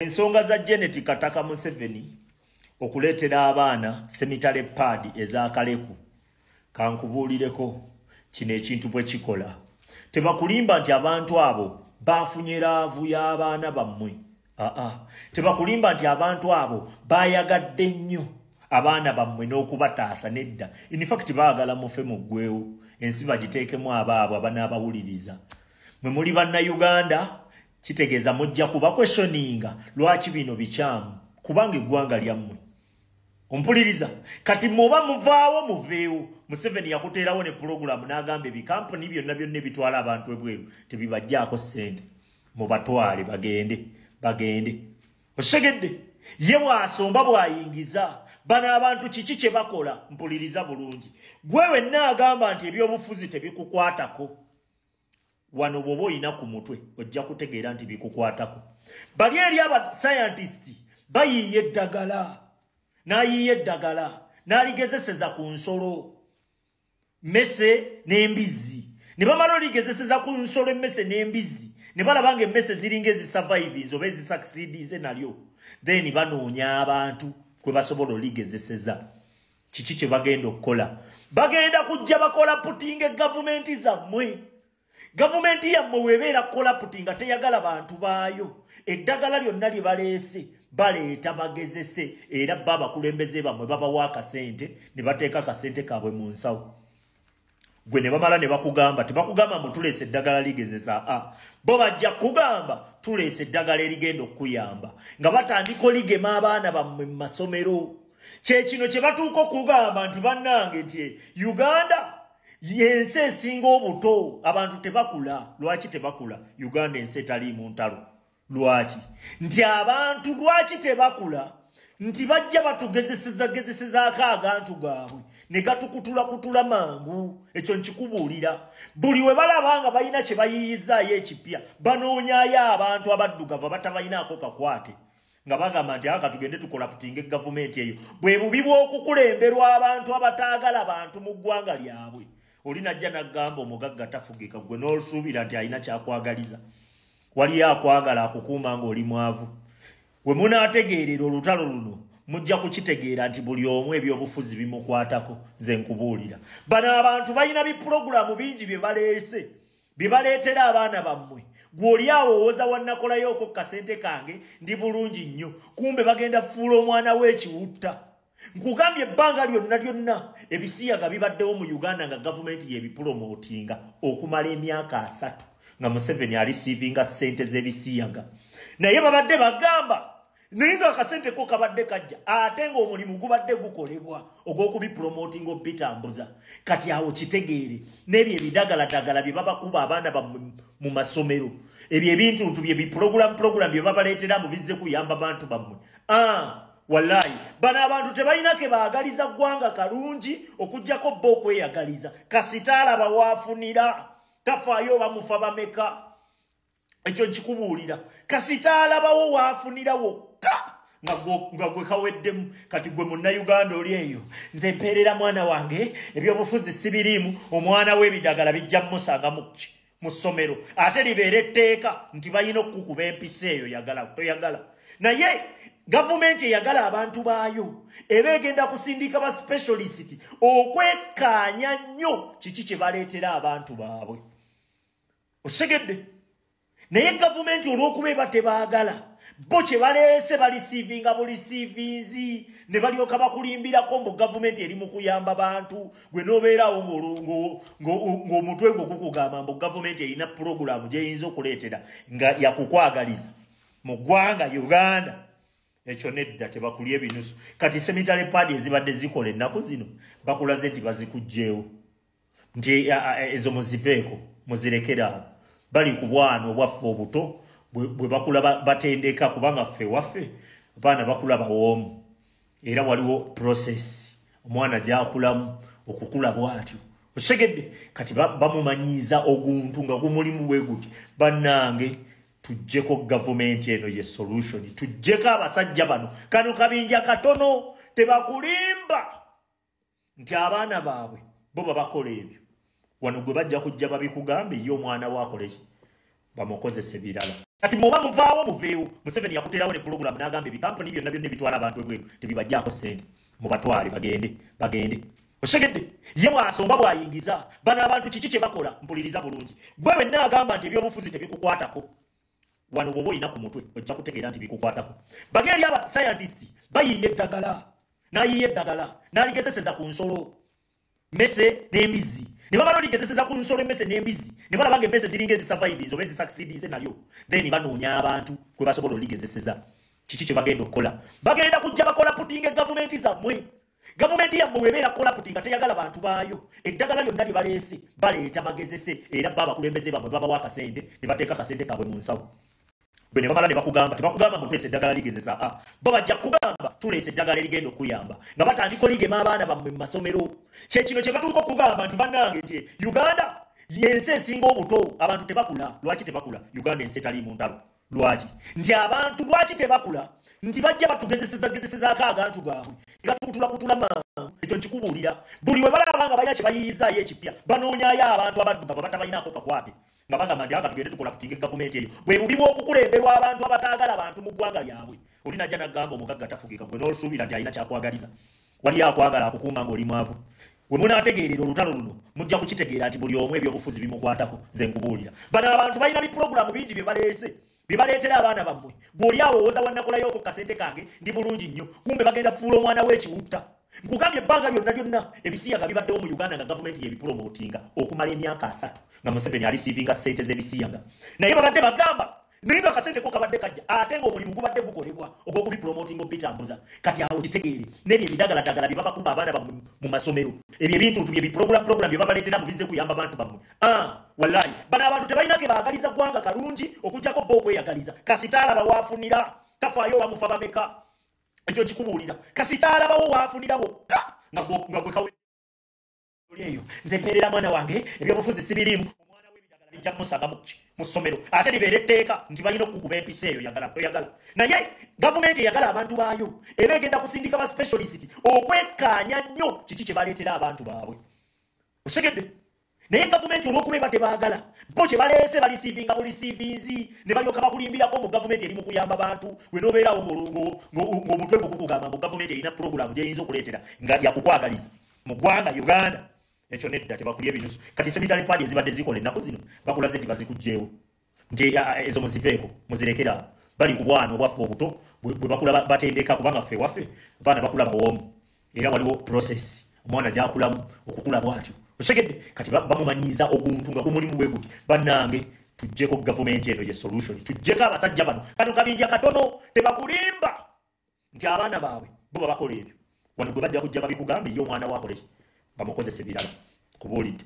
Ensonga za Janet Kataka Museveni okuleetera abaana sanitary pad ez'akaleku, kankubuulireko kino ekintu bwe kikola. Tebakulimba nti abantu abo bafunye love y'abaana bammwe. Aa, tebakulimba nti abantu abo bayagadde nnyo abaana bammwe n'okubataasa. Nedda, in fact baagala mufe muggwewo, ensi bagiteekemu abaabwe abanaabawuliriza. Mwe muli Bannayuganda, kitegeeza mujja kuba questioninga lwaki bino bikyamu, kubanga eggwanga lyammwe. Ompuliriza? Kati muba muvaawo, muveewo. Museveni yakuteerawo ne pulogulamu n'agamba ebikampuni byonna byonna ebitwala abantu ebweru tebibajjaako ssente, mubatwale bagende bagende. Osegedde? Ye bw'asomba bw'ayingiza bano abantu, kiki kye bakola? Mpuliriza bulungi, gwe wenna agamba nti ebyobufuzi tebikukwatako, wano bw'oba oyina ku mutwe ojja kutegeera nti bikukwatako. Bali eri aba scientist bayiiya eddagala, n'ayiiya eddagala n'aligezeseza ku nsolo, mmese n'embizzi. Ne bamala oligezeseza ku nsolo, emmese n'embizzi, ne balaba nga emmese ziringa ezisurvivinze oba ezisucceedinze nalyo. Then banoonya abantu kwe basobola oligezeseza. Kiki kye bagenda okukola? Bagenda kujja bakola corruptinga gavumenti zammwe. Gavumenti yammwe webeera corrupt nga teyagala bantu baayo, eddagala lyonna lye baleese baleeta bagezese, era ba abakulembeze bammwe babawa akasente ne bateeka akasente kaabwe mu nsawo. Gwe ne bamala ne bakugamba, tebakugamba mbu tuleese eddagala ligezesa, a bo bajja kugamba tuleese eddagala erigenda okukuyamba, nga batandika oligema abaana bammwe mu masomero. Kyekino kye batuuka okugamba nti bannange, nti Uganda yensi esinga obuto, abantu tebakula. Lwaki tebakula? Uganda ensi etaliimu ntalo. Lwaki nti abantu lwaki tebakula? Nti bajja batugezeseza gezesezaako agantu gaabwe ne gatukutulakutula mangu. Ekyo nkikubuulira, buli we balaba nga balina kye bayiiyizaayo ekipya, banoonyaayo abantu abaddugavu abatabalinaako kakwate, nga bagamba nti aka tugende tucorruptinga gavumenti eyo. Bwe bubi bw'okukulemberwa abantu abataagala bantu mu ggwanga lyabwe. Oli najja naggamba omugagga tafugika, gwe n'osuubira nti alina kyakwagaliza. Waliyo akwagala akukuuma ng'oli mwavu. We munaategeerera olutalo luno, mujja kukitegeera nti buli omu ebyobufuzi bimukwatako. Nze nkubuulira, bano abantu balina bipulogulaamu bingi bye baleese, bye baleetera abaana bammwe. Gwe oli awo owoza wannakolayooko kasente kange, ndi bulungi nnyo, kumbe bagenda fuula omwana w'ekiwutta. Nkugambye, ebbanga lyonna lyonna ebisiyaga bibaddewo mu Uganda nga gavumenti yebipromotinga okumala emyaka 30, nga Museveni areceivinga ssente z'ebisiyaga. Naye babadde bagamba, naye nga akasente ko kabadde kajja, ate ng'omulimu gubadde gukolebwa ogw'okubipromotinga, obitambuza. Kati awo kitegeere, n'ebyo ebidagaladagala bye babakuba abaana bammwe mu masomero, ebyo ebintuntu bye biprogram program bye babaleetera mu bizze kuyamba bantu bammwe. Ah, wallayi bano abantu tebalina ke baagaliza ggwanga kalungi okugjako bo okweyagaliza. Kasita alaba waafunira, tafaayo bamufa bameka. Ekyo nkikubuulira, kasita alabawo waafunira wokka nga gwe kaweddemu. Kati gwe Munnayuganda oli eyo, nze mpeerera mwana wange, ebyobufuzi sibiriimu, omwana w'ebidagala bijja mumusanga mu ssomero. Ate libeera etteeka nti balina okukuba empisa eyo, yagala toyagala. Naye gavumenti eyagala abantu baayo eba egenda kusindika ba specialist okwekkaanya nnyo kiki kye baleetera abantu baabwe. Osegedde? Naye gavumenti olw'okuba eba tebaagala, bo kye baleese bareceivinga bureceivinzi, ne balyoka bakulimbirako mbu gavumenti eri mu kuyamba bantu. Gwe n'obeeraawo ng'omutwe gwo gukugamba mbu gavumenti erina pulogulaamu gy'eyinza okuleetera nga yakukwagaliza mu ggwanga Uganda. Ekyo nedda, tebakulya ebinusu. Kati sanitary pad ezibadde zikola ennaku zino bakulaze nti bazikuggyeewo, nti ezo muziveeko, muzirekeraawo. Bali ku bwana obwaffe obuto bwe bakula batendeka, kubanga ffe waffe abaana bakula bawoomu, era waliwo process omwana gyakulamu okukula bw'atyo. Osegedde? Kati bamumanyiiza oguntu nga gumulimu bwe guti. Bannange, tuggyeko gavumenti eno ye solution, tuggyeko abasajja bano, kano kabinja katono. Tebakulimba nti abaana baabwe bo babakola ebyo. Wano gwe bajja kujja babikugambe ye omwana we akoleki. Bamukozese birala. Kati muba muvaawo muveewo. Museveni yakuterawo ne pulogulaamu n'agamba ebikampuni byonna byonna ebitwala abantu ebweru tebibajjaako ssente, mubatwale bagende bagende. Otegedde? Ye bw'asomba bw'ayingiza bano abantu kiki kye bakola? Mpuliriza bulungi. Gwe wenna agamba nti ebyobufuzi tebikukwatako, wano bw'oba olina ku mutwe ojja kutegeera nti bikukwatako. Bageri aba scientist bayiiya eddagala, n'ayiiya eddagala n'aligezeseza ku nsolo mmese n'embizzi. Ne bamala oligezeseza ku nsolo emmese n'embizzi, ne balaba nga emmese ziringa ezisurvivinze oba ezisucceedinze nalyo, then banoonya abantu kwe basobola oligezeseza. Kiki kye bagenda okukola? Bagenda kujja bakola putinga gavumenti zammwe. Gavumenti yammwe bw'ebeera corrupt nga teyagala bantu baayo, eddagala lyonna lye baleese baleeta bagezese, era bo abakulembeze bammwe babawa akasente ne bateeka akasente kaabwe mu nsawo. Bwe ne bamala ne bakugamba, tebakugamba muteese eddagala ligezesa, a bo bajja kugamba tuleese eddagala erigenda okuyamba, nga batandika oligema abaana bammwe mu masomero. Kye kino kye batuuka okugamba nti bannange nti Uganda y'ensi esinga obuto, abantu tebakula. Lwaki tebakula? Uganda ensi etaliimu ntalo. Lwaki? Nti abantu lwaki tebakula? Nti bajja batugezeseza gezesezaako agantu gaabwe nga tukutulakutula mangu. Ekyo nkikubuulira, buli we balaba nga balina kye bayiiyizaayo ekipya, banoonyaayo abantu abaddugavu abatabalinaako kakwate, nga bagamba nti aka tugende tukola kutinga gavumenti eyo. Bwe bubi bw'okukulemberwa abantu abataagala bantu mu ggwanga lyabwe. Oli najja n'agamba omugagga tafugika, gwe n'osuubira nti alina kyakwagaliza. Wali akwagala akukuuma ng'oli mwavu. We munaategeerera olutalo luno mujja kukitegeera nti buli omu ebyobufuzi bimukwatako. Nze nkubuulira, bano abantu balina bipulogulaamu bingi bye baleese, bye baleetera abaana bammwe. Gw'oli awo owooza wannakolayo ku kasente kange ndi bulungi nnyo, kumbe bagenda fuula omwana w'ekiwutta. Nkugambye ebbanga lyonna lyonna ebisiyaga bibaddewo mu Uganda nga gavumenti y'ebipulomootinga okumala emyaka 30 nga Museveni alisiivinga ssente z'ebisiyaga. Naye babadde bagamba naye nga akasente ko kabadde kajja, ate ng'omulimu gubadde gukolebwa ogw'okubipulomootinga obitambuza. Kati awo kitegeere n'ebyo ebidagaladagala bye babakuba abaana bammwe mu masomero, ebyo ebintuntu bye bipulogulamu bye babaleetera mu bizze kuyamba bantu bammwe. Wallahi bano abantu tebalina ke baagaliza ggwanga kalungi okuggyako bo okweyagaliza. Kasita alaba waafunira, tafaayo bamufa bameka. Ekyo kikubuulira, kasita alabawo waafunira wokka nga gwe kawe eyo. Nze mpeerera mwana wange ebyobufuzi sibiriimu, omwana w'ebidagala bijja kumusanga mu ssomero, ate libeera etteeka nti balina okukuba empisa eyo yagala toyagala. Naye gavumenti eyagala abantu baayo era egenda kusindika ba specialist okwekkaanya nnyo kiki kye baleetera abantu baabwe. Otegedde? Naye gavumenti olw'okuba eba tebaagala, bo kye baleese balisiivinga bulisiivinzi ne balyoka bakulimbirako mu gavumenti eri mu kuyamba bantu. Gwe n'obeerawo ng'omutwe gwo gukugamba mbu gavumenti erina pulogulaamu gy'eyinza okuleetera nga yakukwagaliza mu ggwanga Uganda. Ekyo nedda, tebakulya ebinusu. Kati sanitary pad ezibadde zikola ennaku zino bakulaze nti bazikuggyewo, nti ezo muziveeko muzirekere awo. Bali ku bwana obwaffe obuto bwe bakula batendeka, kubanga ffe waffe abaana bakula bawoomu, era waliwo process omwana gy'akulamu okukula bw'atyo. Otegedde? Kati bamumanyiiza oguntu nga gumulimu bwe guti. Bannange tuggyeko gavumenti eno ye solution, tuggyeko abasajja bano. Kano kabinja katono, tebakulimba nti abaana baabwe bo babakola ebyo. Wano gwe bajja kujja babikugambe ye omwana we akole ki, bamukozese birala. Kubuulidde.